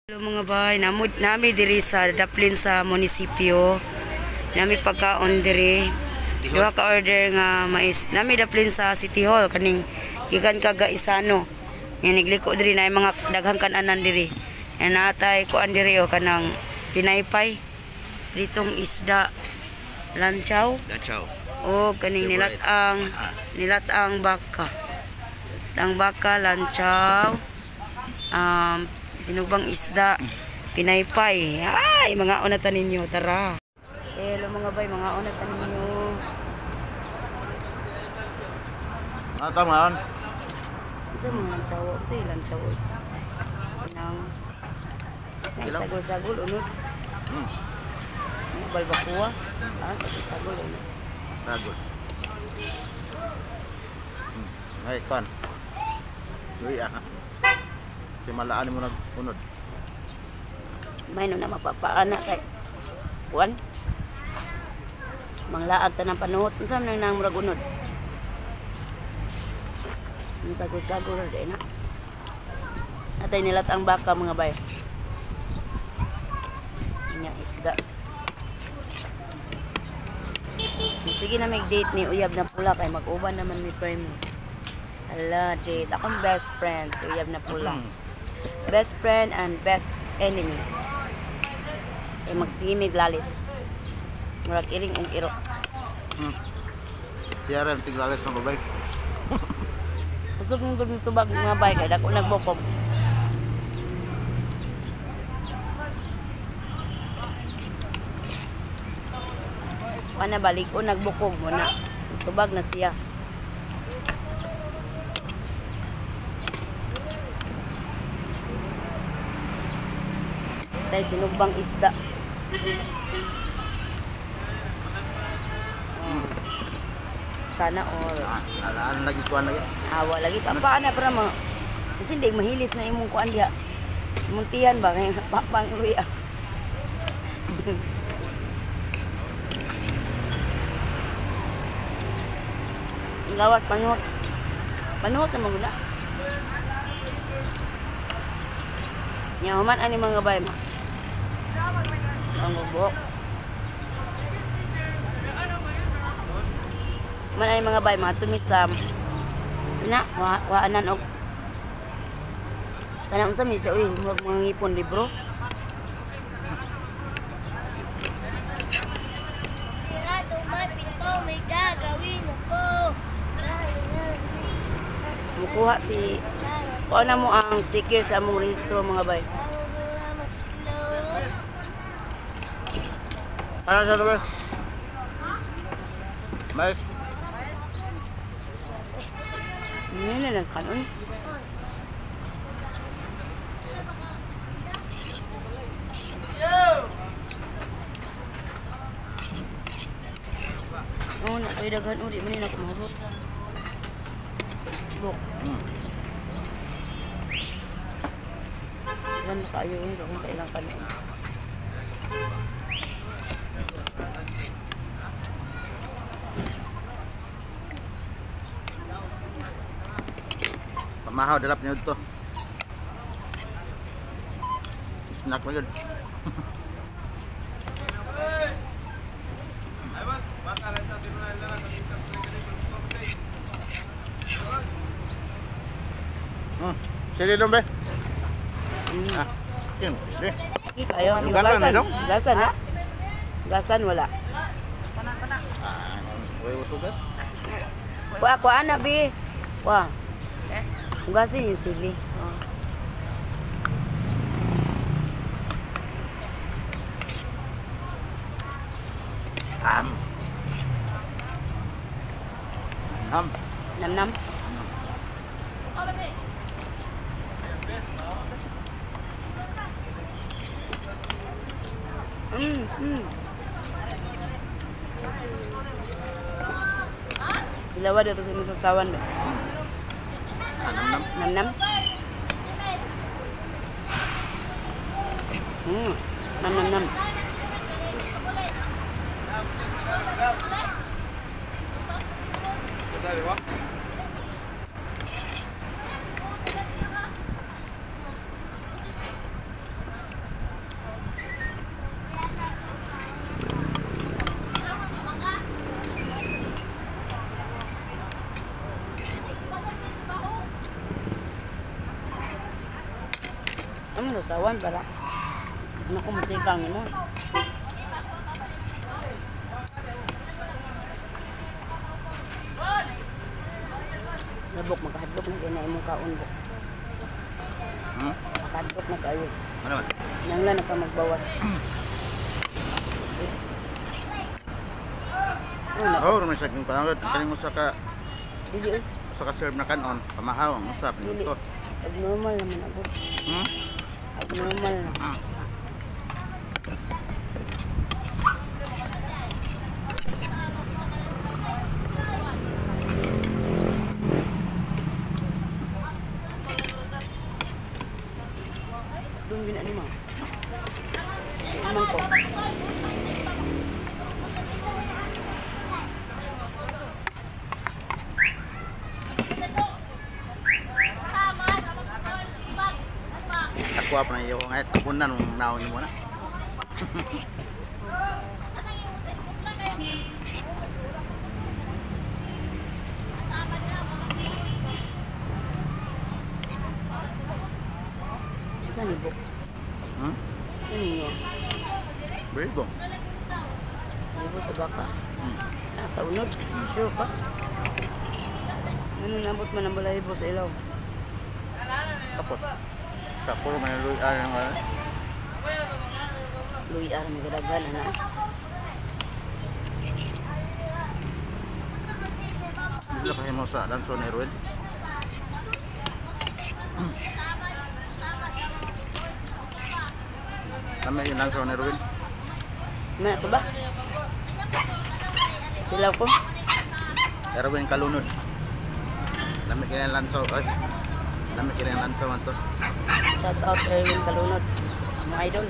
Hello mga bay, nami diri sa daplin sa munisipyo. Nami pagkaon diri. Duha ka order nga mais. Nami daplin sa City Hall kaning gikan ka Gaisano. Nga nigliko diri na mga daghang kananan diri. Nga natay kuan diri o kanang pinaypay. Ditong isda lanchaw. Lanchaw. O kaning nilat-ang baka. Ang baka lanchaw. Sinubang isda, pinaypay. Ay, mga una ta ninyo, tara. Hello mga bay, mga una ta ninyo. Ah, tama. Isa mga lanchaw, isa lanchaw. Nang sagol-sagol unod. Balbakuwa. Ah, sagol-sagol unod. Sagol. Ay, kan. Luya. Si malaan mo nag-unod. May no na mapapaana kay kuan. Manglaag ta ng panuhot. Unsa man nang murag unod? Ang sagol-sagol ra na. Atay nilat ang baka mga bay. Nya isda. Sige na may date ni Uyab na pula kay mag-uban naman mi primo. Ala, date. Akong best friend si Uyab na pula. Best friend and best enemy. Eh magsimig lalis. Murag iring ug iro. Siya rin tiglalis ng babay. Usog ng gud tubag mga bay kay dako nagbokog. Ana balik o nagbukog mo na. Tubag na siya. Tay sinugbang isda. Sana all. Alaan lagi kuan lagi. Awa lagi pa ana para mo. Kasi hindi mahilis na imong kuan diha. Muntihan ba kay papang luya. Gawat panuot. Panuot na maguna. Nya human ani mga bay ma. Ang buhok. Man ani mga bay ma tumis sa na waanan og kanang unsa mi siya uy murag mga ngipon libro. Mukuha si kuha na mo ang sticker sa among rehistro mga bay. Ano siya doon? Mais. Hindi na lang sa kanon. Oh, na ay daghan uli man ni ako mahurot. Bok. Gan kaayo yun kung kailang kanon. Pamahaw dalap niyo dito. Snack mo yun. Sili dong be. Ah, yun. Ayaw, Gasan, gasan, ha? Gasan wala. Ah, uy, tugas. Wa, kuan na bi. Wa. Gasin yung sili. Oh. Am. Nam. Nam nam. Dilawa dito sa imong sasawan ba? Nam nam. Nam nam. Nam nam nam. Ano sawan para ano ko matikang mo. Nabok makahadlok na kay imong kaon bok. Hmm? Makahadlok na kayo. Ano man? Nangla na ka magbawas. Ano? Oh, rumay sa aking panahon. Kaning usa ka Dili eh. usa ka serve na kanon, pamahaw ang usap Dili. nito. Abnormal naman ako. Hmm? Abnormal na. Ah. Doon din ano mo. Imang ko. Ako pa na iyo nga tabunan mong naong nimo na. Saan ni Bok? Hmm? Saan niyo? Baribo. Libo sa baka. Hmm. Nasa unod. Sure ka? Ano nabot man ang balahibo sa ilaw? Kapot. Sa puro man luy ay ang Luy aram gadagan ana. Dili pa himo sa danso ni Ruel. Tama yung danso ni Ruel. Mana to ba? Ilaw ko. Erwin Kalunod. Lami kini lanso oy. Lami kini lanso man to. Shout out Erwin Kalunod. Mga idol.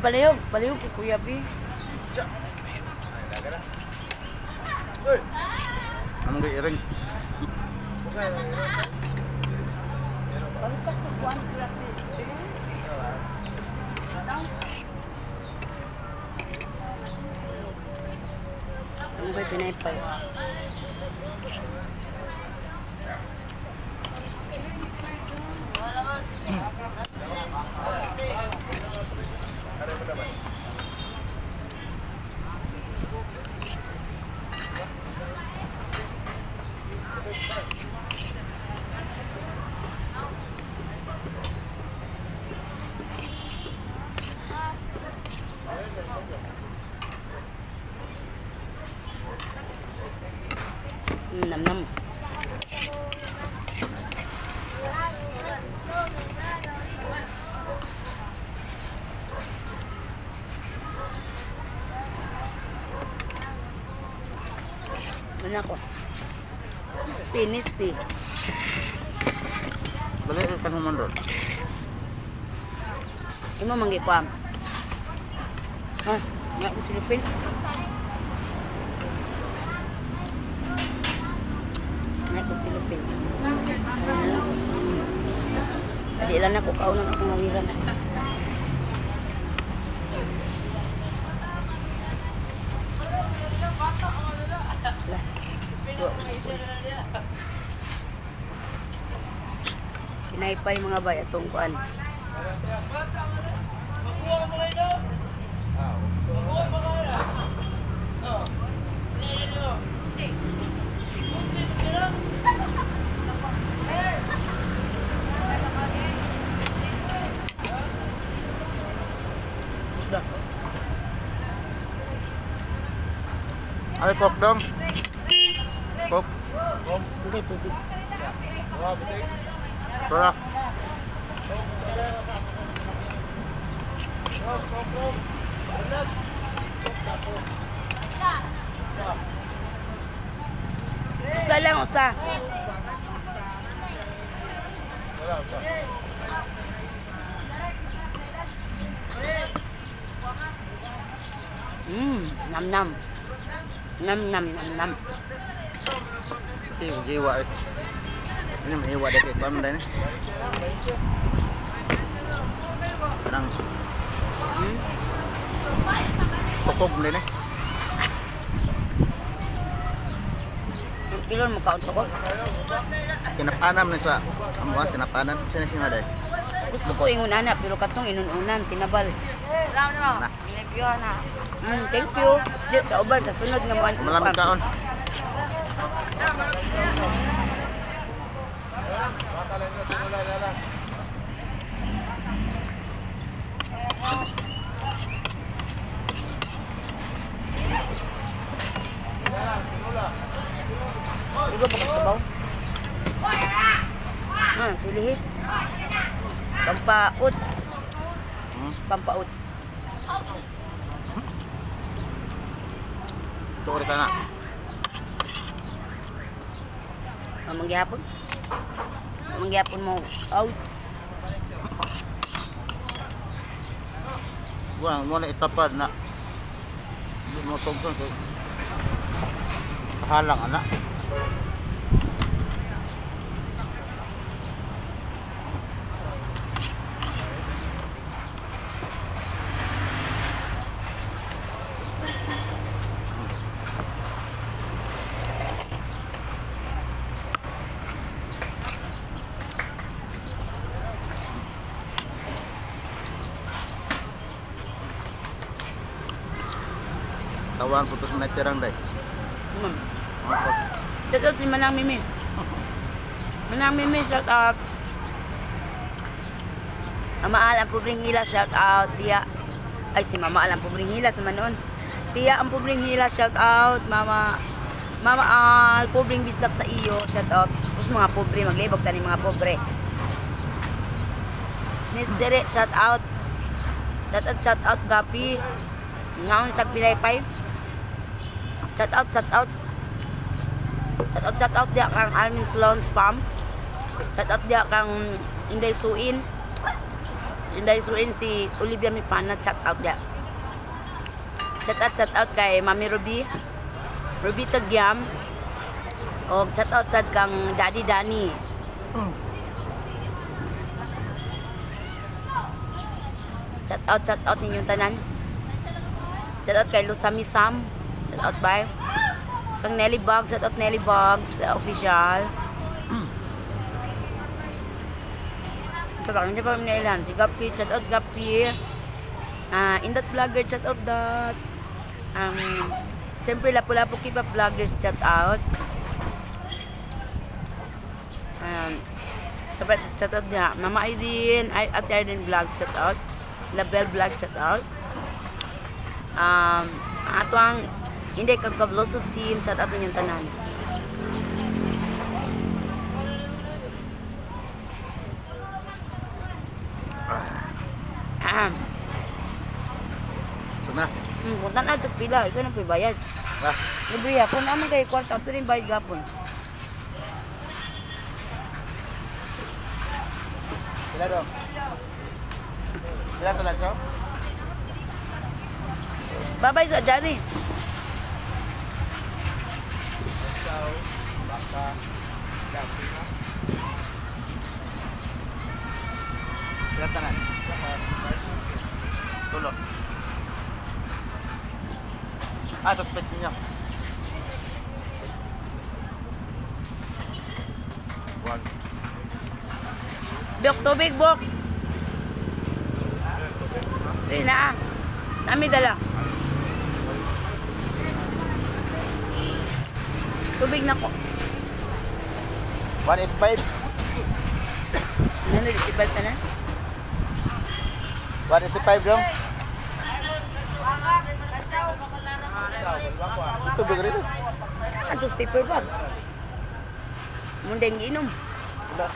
Palihog, palihog ko Kuya B. Anong kay iring? Ang bay pinaypay. Nam nam. Ano ako? Nispi, nispi. Dali kan human ron. Imo manggikwam. Ha, nga ko silipin. Nga ko silipin. Di lang ako kaunon akong ngawiran. Lah. Pinaypay mga bay atong kuan. Ay coke dong. Coke. Hindi, tubig. Tara. Usa lang, usa. Nam nam. Nam nam nam nam. Kasi giwa eh. Ano man hiwa dito kuan man eh. Kanang tukog man eh. Pilon mo kaon tukog. Tinapanam na sa amuan, tinapanan sina siya day. Gusto ko ingon ana pero katong inununan tinabal. Na. Thank you. Di sa uban sa sunod nga mo. Malamig kaon. Igo ba kasabaw? Ah, silihi. Pampaots. Pampaots. Tuor ka na. Manggihapon. Manggihapon mo. Out. Wa mo na itapad na. Di mo tugtong kay halang ana. Tawang putos na tirang day. Shout out si Manang Mimi. Manang Mimi, shout out. Mama Al, ang pobreng hila, shout out. Tiya. Ay, si Mama Al, ang pobreng hila sa manoon. Tiya, ang pobreng hila, shout out. Mama Mama Al, pobreng bisdak sa iyo, shout out. Tapos mga pobre, maglibog tani mga pobre. Miss Dere, shout out. Shout out, shout out, Gapi. Ngaon tagpilay pay. Shout out, shout out. Shout out, shout out diya kang Almin Salon Spam. Shout out diya kang Inday Suin. Inday Suin si Olivia Mipana, shout out diya. Shout out kay Mami Ruby. Ruby Tagyam. Og shout out sad kang Daddy Danny. Shout out ninyong tanan. Shout out kay Lusami Sam. Shout out bye. Kang Nelly Bugs, shout out Nelly Bugs official. Ito ba, hindi pa kami nailan. Si Gapi, shout out Gapi. Indot Vlogger, shout out dot. Siyempre, Lapu-Lapu Kipa Vloggers, shout out. Sabay, shout out niya. Mama Irene, Ate Irene Vlogs, shout out. Label Vlog, shout out. Ato ang Inday Kagkablosov team, shout out ninyong tanan. So na. Punta na ito pila, ikaw na pibayad. Ah. Libre hapon naman kay kwarta, ato rin bayad gapon. Pila do? Pila to lang, so? Bye-bye sa Johnny. Pila tanan? Tulo. Ah, suspend niyo. Wag. Bok, tubig, bok. Di na. Nami dala. Tubig na ko. 185. 185 ka na? 185 dong. Tubig rin. Atos paper bag. Mundeng inom. Wala.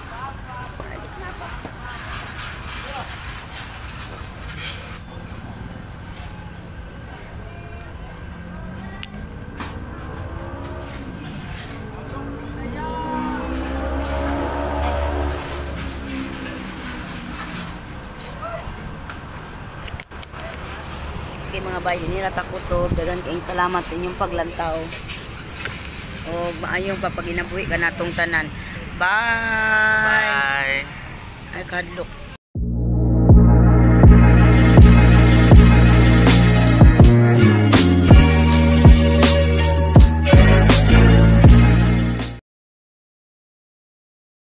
Okay mga bay, dinhi ra ta kutob. Daghan kaayong salamat sa inyong paglantaw. O maayong pagpaginabuhi kanatong tanan. Bye. Bye. Ay, kadlok.